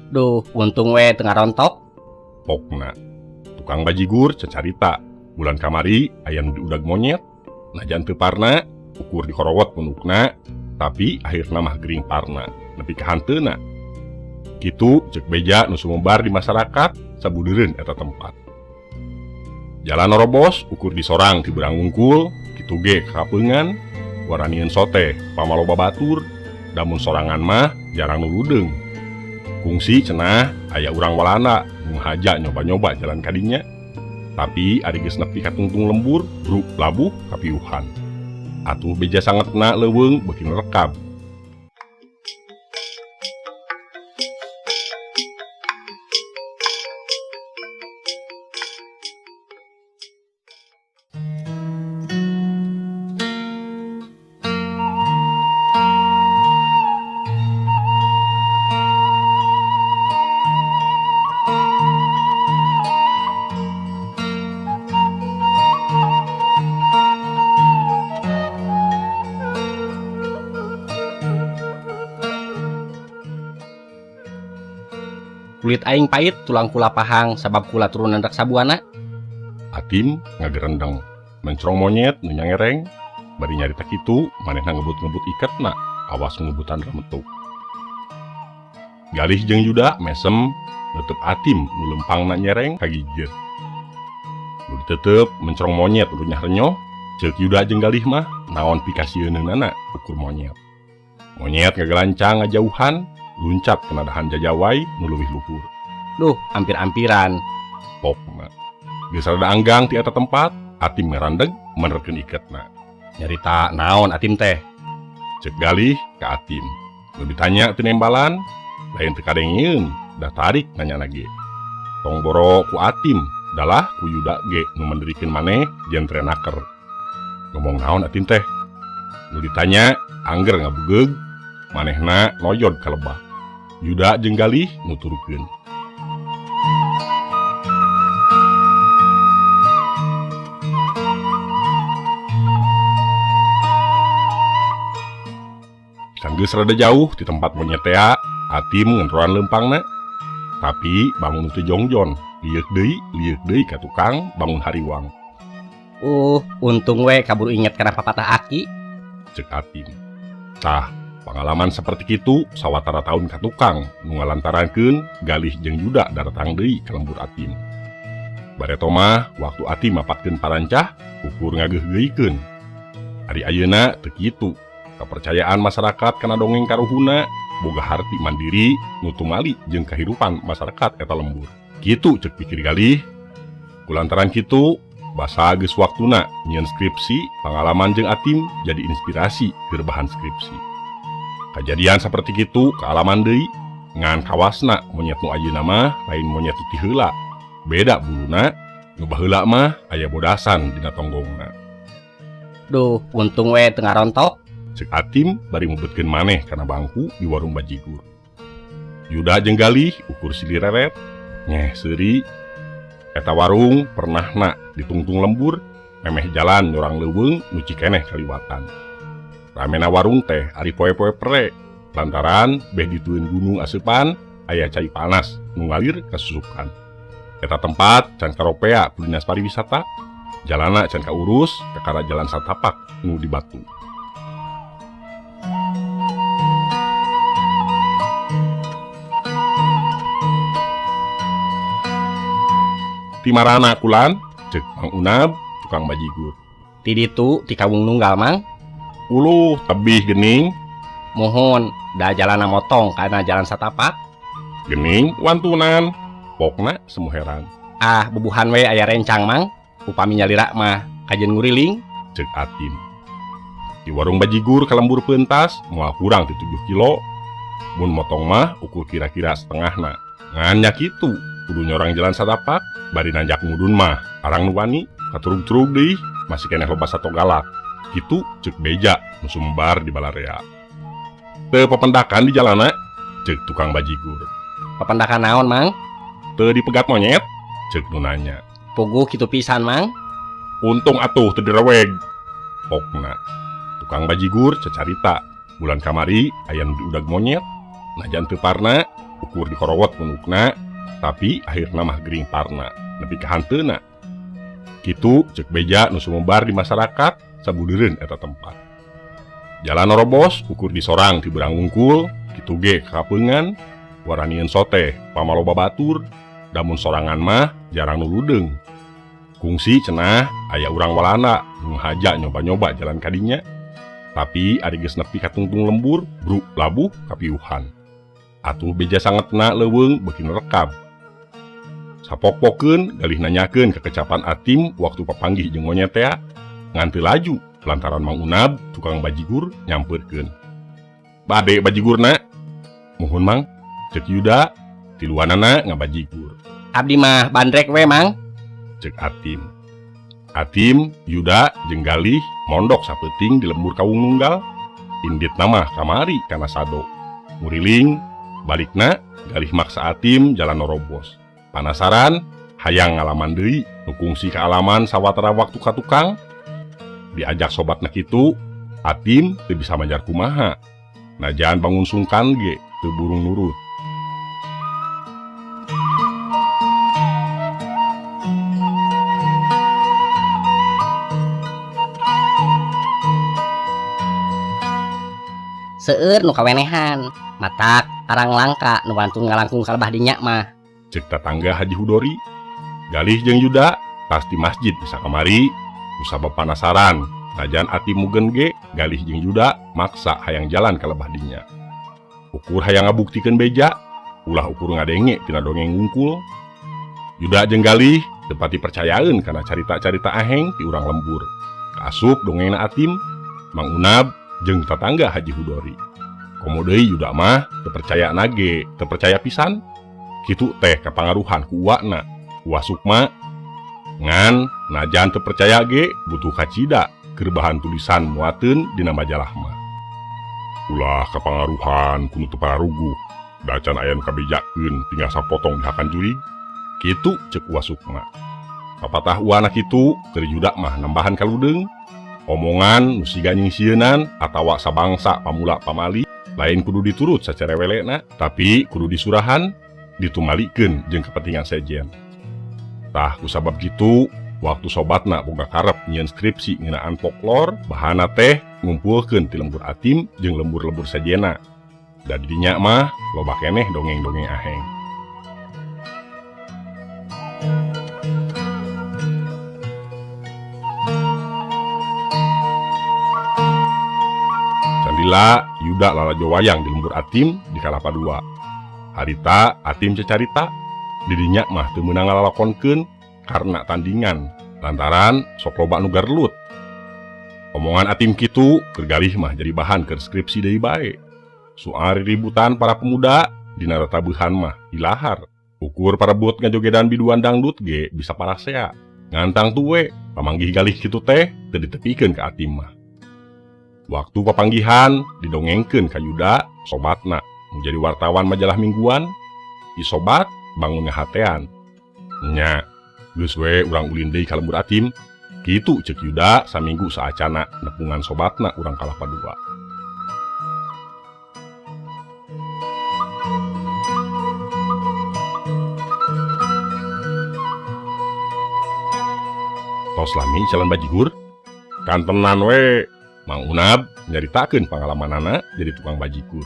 Duh, untung we teu ngarontok. Pokna. Tukang bajigur cacarita, bulan kamari aya nu diudag monyet, najan teu parna, ukur dikorowot punukna, tapi akhirna mah gering parna, nepi ka hanteuna. Kitu ceuk beja nu sumebar di masyarakat sabudeureun eta tempat. Jalan norobos ukur disorang ti beurang wungkul, kitu ge kakapeungan, waranieun sote pamaloba batur, damun sorangan mah jarang nu ludeung. Kungsi cenah aya urang Walanda nu ngahaja nyoba-nyoba jalan kadinya. Tapi ari geus nepi ka tungtung lembur, bruk labuh kapiuhan. Atuh beja sangetna leuweung beuki nerekab. Kulit aing pait, tulang kula pahang, sabab kula turunan reksabuana. Atim ngagerendeng, mencrong monyet nu nyangereng, bari nyarita kitu manehna ngebut-ngebut iketna, awas ngebutan remetuk. Galih jeung Yuda mesem neuteub Atim nu lempangna nyereng ka gigir. Nu ditetep mencrong monyet runyah renyoh, ceuk Yuda jeung Galih mah naon pikasieunana ukur monyet. Monyet ngagelancang ngajauhan, luncat kana dahan jajawai nu leuwih luhur. Duh, ampir-ampiran. Pokna. Geus rada anggang ti eta tempat, Atim ngarandeg menerkeun iketna. Nyarita naon Atim teh? Ceuk Galih ka Atim. Nu ditanya teu nembalan, lain teu kadengeun, dah tarik nanyana ge. Tong boro ku Atim, dalah ku Yuda ge nu menderikeun maneh jentre naker. Ngomong naon Atim teh? Nu ditanya angger ngabugeug, manehna noyod ka lebah. Yuda jeung Galih nuturkeun. Sanggeus rada jauh di tempat monyet tea, Atim ngentroan leumpangna. Tapi bangun teu jongjon, lieuk deui ka tukang bangun hariwang. Untung we kaburu inget kana papatah aki. Ceuk Atim. Tah, pengalaman seperti kitu sawatara tahun ka tukang nu ngalantarankeun Galih jeung Yuda daratang deui ka lembur Atim. Bareto mah waktu Atim mapatkeun parancah ukur ngageuh-geuikeun. Ari ayeuna teu kitu. Kepercayaan masyarakat kana dongeng karuhuna boga harti mandiri nu tumali jeung kahirupan masyarakat eta lembur. Kitu ceuk pikir Galih. Kulantaran kitu basa geus waktuna nyieun skripsi, pengalaman jeung Atim jadi inspirasi keur bahan skripsi. Kajadian saperti kitu kaalaman deui, ngan kawasna monyet nu ayeuna mah lain monyet ti heula. Beda buluna, nu baheula mah aya bodasan dina tonggongna. Duh, untung we teu ngarontok. Ceuk Atim bari mubetkeun maneh kana bangku di warung bajigur. Yuda jeung Galih ukur silih reret, nyeh seuri. Eta warung pernahna ditungtung lembur, memeh jalan nyorang leuweung nu cikeneh kaliwatan. Ramena warung teh ari poe-poe pere, lantaran beh ditueun gunung aseupan aya cai panas nu ngalir kasusukan. Eta tempat can karopea ku dinas pariwisata, jalana can kaurus kakara jalan satapak nu di batu. Timarana kulan, ceuk Mang Unab, tukang bajigur. Ti ditu ti kawung nunggal Mang. Uluh, tebih gening. Mohon, da jalana motong kana jalan satapak. Gening wantunan, pokna semu heran. Ah, bubuhan we aya rencang Mang. Upami nyalira mah kajen nguriling, ceuk Atim. Di warung bajigur ka lembur pentas moal kurang ti 7 kilo. Mun motong mah ukur kira-kira setengahna. Ngan nya kitu, kudu nyorang jalan satapak, bari nanjak mudun mah arang nu wani, katurug-turug deui, masih keneh loba sato galak. Kitu ceuk beja nu sumbar di balarea. Teu papendakan di jalana, ceuk tukang bajigur. Papendakan naon, Mang? Teu dipegat monyet, ceuk nu nanya. Puguh kitu pisan, Mang. Untung atuh teu direweg. Pokna. Tukang bajigur cacarita, bulan kamari aya nu diudag monyet, najan teu parna, Ukur dikorowot punukna, tapi akhirna mah gering parna, nepi ka hanteuna. Kitu cek beja nu sumebar di masyarakat sabudereun eta tempat. Jalan norobos ukur disorang ti beurang wungkul, kitu ge kakapeungan, waranieun sote pamaloba batur, damun sorangan mah jarang nu ludeung. Kungsi cenah aya urang Walanda nu haja nyoba-nyoba jalan kadinya. Tapi ari geus nepi ka tungtung lembur, bruk labuh kapiuhan. Atuh beja sangetna leuweung beuki nerekab. Sapok-pokeun galih nanyakeun kekecapan Atim waktu papanggih jeung monyet tea, ngan teu laju lantaran Mang Unab tukang bajigur nyampeurkeun. Bade bajigurna? Muhun Mang, cek Yuda, tiluanana ngabajigur. Abdi mah bandrek we Mang, cek Atim. Atim, Yuda jeung Galih mondok sapeuting di lembur Kawung Nunggal. Inditna mah kamari kana sado. Muriling, balikna Galih maksa Atim jalan norobos. Panasaran, hayang ngalaman deui nu kungsi kaalaman sawatara waktu ka tukang. Diajak sobatna kitu, Atim teu bisa majar kumaha. Najan bangun sungkan ge teu burung nurut. Seueur nu kawenehan, matak arang langka nu wantun ngalangkung kalebah dinya mah. Cek tatangga Haji Hudori, Galih jeung Yuda pasti masjid bisa kamari, kusabab panasaran. Najan Atim mugen ge, Galih jeung Yuda maksa hayang jalan kalebah dinya. Ukur hayang ngabuktikeun beja, ulah ukur ngadenge tina dongeng ngungkul. Yuda jeung Galih teu pati percayaeun kana carita-carita aheng ti urang lembur. Kaasup dongengna Atim, Mang Unab jeung tatangga Haji Hudori. Komo deui Yuda mah teu percaya nage, teu percaya pisan. Kitu teh kapangaruhan ku uakna, Uwa Sukma. Ngan najan teu percaya ge butuh kacida keur bahan tulisan muateun dina majalah mah. Ulah kapangaruhan ku nu teu pararuguh, da can aya nu kabejakeun tinggal sapotong dihakan jurig. Kitu cek Uwa Sukma. Papatah uana kitu keur Yuda mah nambahan kaludeung. Omongan nu siga nyingsieunan atawa sabangsa pamula pamali lain kudu diturut sacara welekna, tapi kudu disurahan ditumalikeun jeung kepentingan sejen. Tah kusabab kitu waktu sobatna boga karep nyieun skripsi ngeunaan folklor, bahana teh ngumpulkeun ti lembur Atim jeung lembur-lembur sejena. Da di dinya mah loba keneh dongeng-dongeng aheng. Candila Yuda lalajo wayang di lembur Atim di Kalapa 2. Harita Atim cecarita, didinya mah teu meunang ngalalakonkeun karena tandingan lantaran sok loba nu garlut. Omongan Atim kitu keur Galih mah jadi bahan keur skripsi deui bae. Soal ributan para pemuda dina ratabuhan mah ilahar. Ukur parebut ngajogedan biduan dangdut ge bisa parasea. Ngantang tuwe pamanggih Galih kitu teh teu ditepikeun ka Atim mah. Waktu papanggihan didongengkeun ka Yuda sobatna menjadi wartawan majalah mingguan, i sobat bangun ngahatean. Nya, geus we urang ulin deui ka lembur Atim. Kitu cek Yuda saminggu saacana nepungan sobatna urang Kalapa 2. Tos lami jalan bajigur, kantenan we. Mang Unab nyaritakeun pangalamanana jadi tukang bajigur.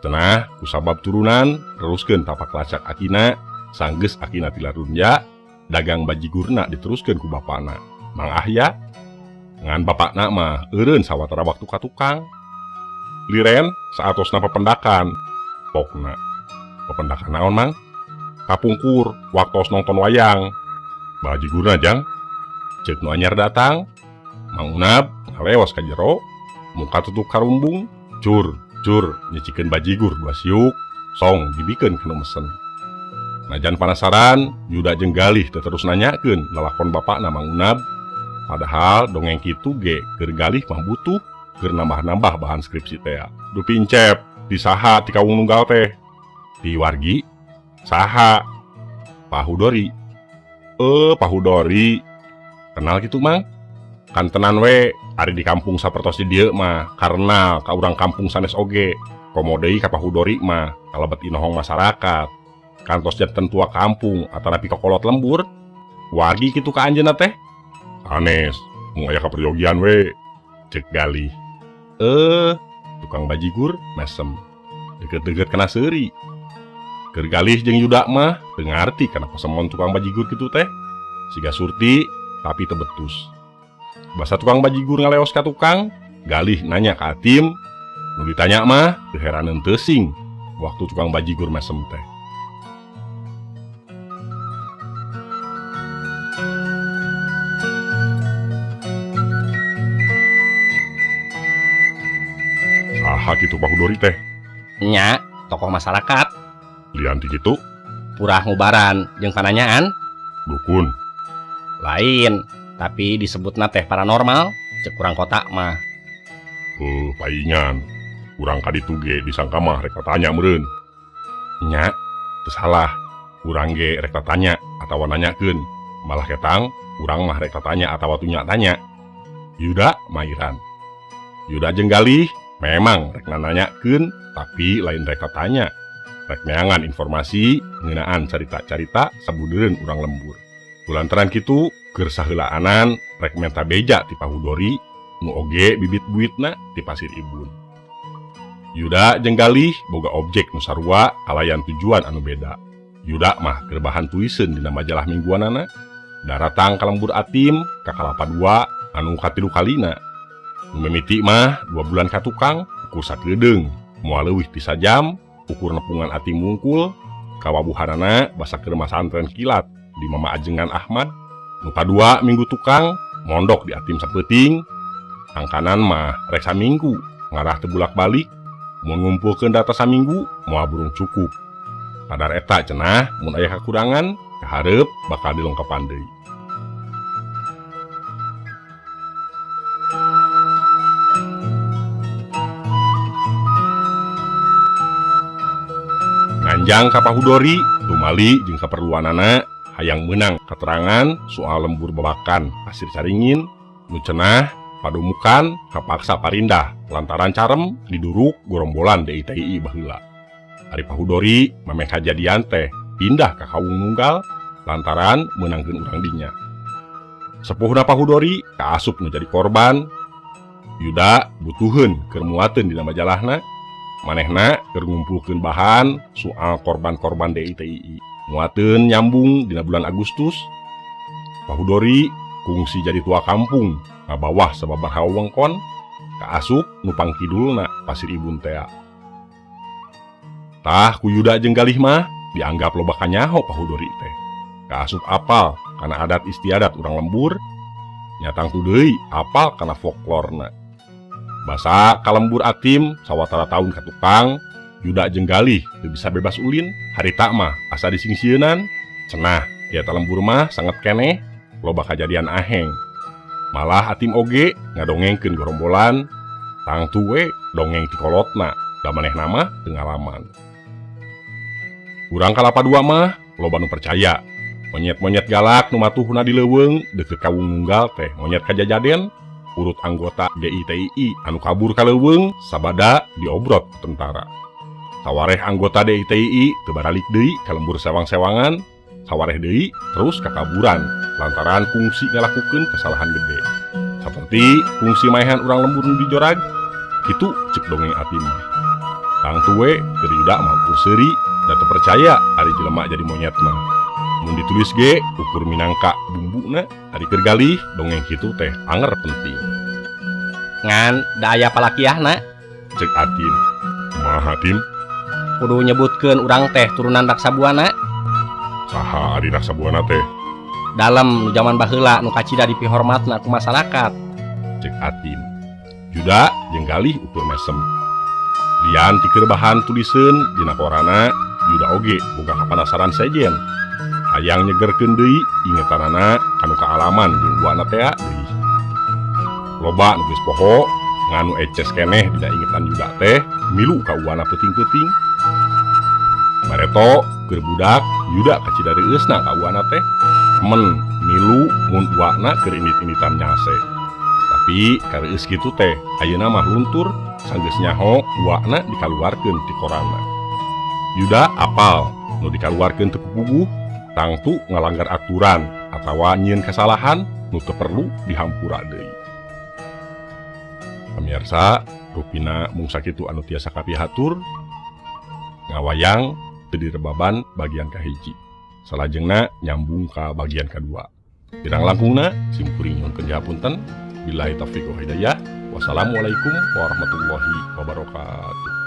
Cenah kusabab turunan teruskeun tapak lacak akina, sanggeus akina tilarunja, dagang bajigurna diteruskeun ku bapana Mang Ahya. Ngan bapakna mah eureun sawatara waktu ka tukang. Liren saatosna papendakan pokna. Papendakan naon Mang? Kapungkur waktos nonton wayang. Bajigurna jang cek nu anyar datang. Mang Unab ngalewas ka jero, muka tutup karumbung, cur cur nyicikeun bajigur dua siuk, song dibikeun kana mesen. Najan panasaran, Yuda jeung Galih teu terus nanyakeun lalakon bapakna Mang Unab. Padahal dongeng kitu ge keur Galih mah butuh keur nambah-nambah bahan skripsi tea. Dupi incep di saha ti Kawung Nunggal teh? Ti wargi saha? Pak Hudori. Pak Hudori. Kenal kitu Mang? Kantenan we ari di kampung sapertos di dieu mah karena ka urang kampung sanes oge. Komo deui ka Pak Hudori mah kalebet inohong masyarakat. Kantos janten tua kampung atanapi kokolot lembur. Wargi kitu ka anjeunna teh. Sanes, mung aya kaperyogian we. Cek Galih. Tukang bajigur mesem. Deket-deket kana seuri. Keur Galih jeung Yuda mah teu ngarti kana pasemon tukang bajigur kitu teh. Siga Surti tapi teu betus. Basa tukang bajigur ngaleos ka tukang, Galih nanya ka Atim. Nu ditanya mah teu heraneun teuing waktu tukang bajigur mesem teh. Saha kitu Pak Hudori teh? Nya, tokoh masyarakat. Lian ti kitu? Purah ngubaran jeung pananyaan. Dukun. Lain, tapi disebutna teh paranormal, cek urang kota mah. Paingan. Urang ka ditu ge disangka mah rek tanya meureun. Nya, teu salah. Urang ge rek tanya atawa nanyakeun. Malah ketang, urang mah rek tanya atawa tunya tanya. Yuda mairan. Yuda jeung Galih memang rek nanyakeun, tapi lain rek tanya. Rek neangan informasi ngeunaan carita-carita sabudeureun urang lembur. Kulantaran kitu keur saheulaanan rek menta beja ti Pak Hudori nu oge bibit buitna ti Pasir Ibun. Yuda jeung Galih boga objek nu sarua kalayan tujuan anu beda. Yuda mah keur bahan tuliseun dina majalah mingguanana, daratang ka lembur Atim ka Kalapa 2 anu katilu kalina. Nu mimiti mah 2 bulan ka tukang ukur sakedeung, moal leuwih ti sajam, ukur nepungan Atim mungkul, kawabuhanana basa keur masantren kilat di Mama Ajengan Ahmad. Nu kadua minggu tukang mondok di Atim sapeuting, angkanan mah rek saminggu ngarah teu bulak-balik. Mun ngumpulkeun data saminggu moal burung cukup. Kadar eta cenah mun aya kakurangan kahareup bakal dilengkepan deui. Nganjang ka Pak Hudori tumali jeung kaperluanana hayang meunang keterangan soal lembur babakan Pasir Caringin nu cenah padumukan kapaksa parindah lantaran carem diduruk gorombolan DITII baheula. Ari Pak Hudori memeh kajadian teh pindah ka Kawung Nunggal lantaran meunangkeun urang dinya. Sepuhna Pak Hudori kaasup nu jadi korban. Yuda butuheun keur muateun dina majalahna, manehna keur ngumpulkeun bahan soal korban-korban DITII. Muateun nyambung dina bulan Agustus. Pak Hudori kungsi jadi tua kampung ngabawah sababaraha wewengkon kaasup nu pangkidulna Pasir Ibun tea. Tah ku Yuda jeung Galih mah dianggap loba kanyaho Pak Hudori teh. Kaasup apal kana adat istiadat urang lembur, nya tangtu deui apal kana folklorna. Basa ka lembur Atim sawatara taun ka tukang, Yuda jeung Galih teu bisa bebas ulin, harita mah asa disingsieunan, cenah ieu ta lembur mah sanget keneh loba kajadian aheng. Malah Atim oge ngadongengkeun gorombolan, tangtu we dongeng ti kolotna, da manehna mah teu ngalaman. Urang Kalapa 2 mah loba nu percaya. Monyet-monyet galak nu matuhna di leuweung deukeut Kawung Nunggal teh monyet kajajaden, urut anggota DITII anu kabur ka leuweung sabada diobrot ku tentara. Sawareh anggota DITII teu baralik deui ka lembur sewang-sewangan, sawareh deui terus kakaburan lantaran kungsi ngalakukeun kesalahan gede. Saperti kungsi maehan urang lembur nu dijorag, kitu cek dongeng Atim mah. Tangtu we keur Yuda mah ukur seuri da teu percaya ari jelema jadi monyet mah. Mun ditulis ge ukur minangka bumbuna, ari keur Galih dongeng kitu teh anger penting. Ngan da aya palakiahna? Cek Atim. Kumaha Tim? Kudu nyebutkeun urang teh turunan Raksabuana. Saha ari Raksabuana teh? Dalem nu jaman baheula nu kacida dipihormatna ku masyarakat. Cek Atim. Yuda jeung Galih ukur mesem. Lian ti keur bahan tuliseun dina korana, Yuda oge boga kapanasaran sejen. Hayang nyegerkeun deui ingetanana kanu kaalaman jeung uana tea deui. Loba nu geus poho nganu eces keneh dina ingetan Yuda teh milu ka uana peuting-peuting. Bareto keur budak Yuda kacida reueusna ka uana teh men milu mun uana keur indit-inditan nyase. Tapi kareueus kitu teh ayeuna mah luntur. Sanggeus nyaho uakna dikaluarkeun ti koranna. Yuda apal nu dikaluarkeun teu puguh tangtu ngalanggar aturan atawa nyieun kasalahan nu teu perlu dihampura deui. Pamirsa, rupina mung sakitu anu tiasa kapihatur ngawayang teu direbaban bagian kahiji. Salajengna nyambung ka bagian kadua. Kirang langkungna simkuring nyuhunkeun hapunten. Billahi taufiq wal hidayah. Wassalamualaikum warahmatullahi wabarakatuh.